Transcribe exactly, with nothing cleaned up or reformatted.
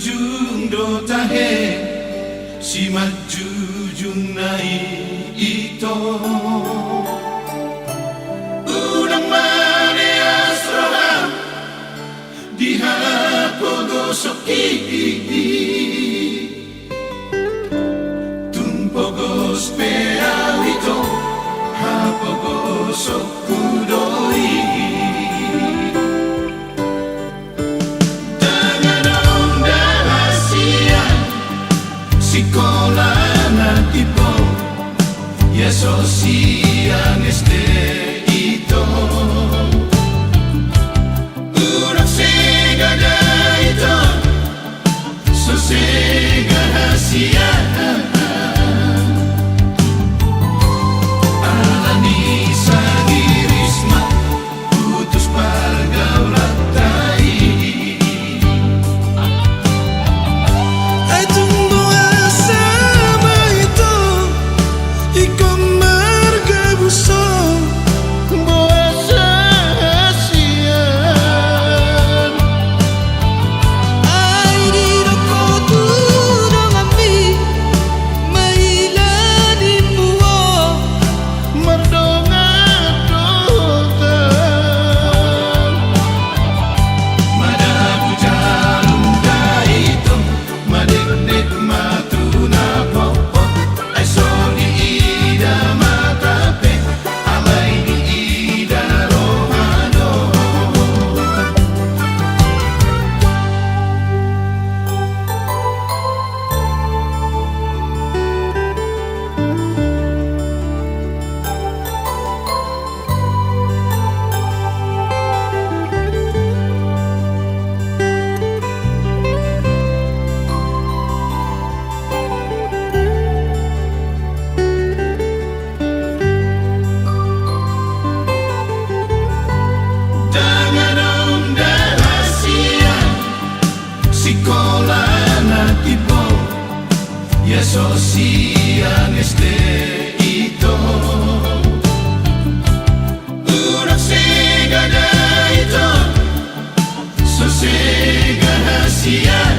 Dung do tahe simanjujung na i ito. Unang maleas roham di hapogoson i. Tung pogos pe au ito, hapogosonku do i. Ndang adong da hasian sikola na timbo, ia so sian S D ito. Unang sega da ito, so sega hasian. Alani sangirisma putus pargaulanta i. Ai tung boasa ma ito ingkon margabus ho? Boasa hasian? Ai didok ho tu donganmi, maila dimuo mardongan do hita. Madabu jalum da ito, madekdek ma tu na popo. Ai so diida mata pe, alai diida roha do. Ndang adong da hasian sikola na timbo, ia so sian S D ito. Unang sega da ito, so sega hasian.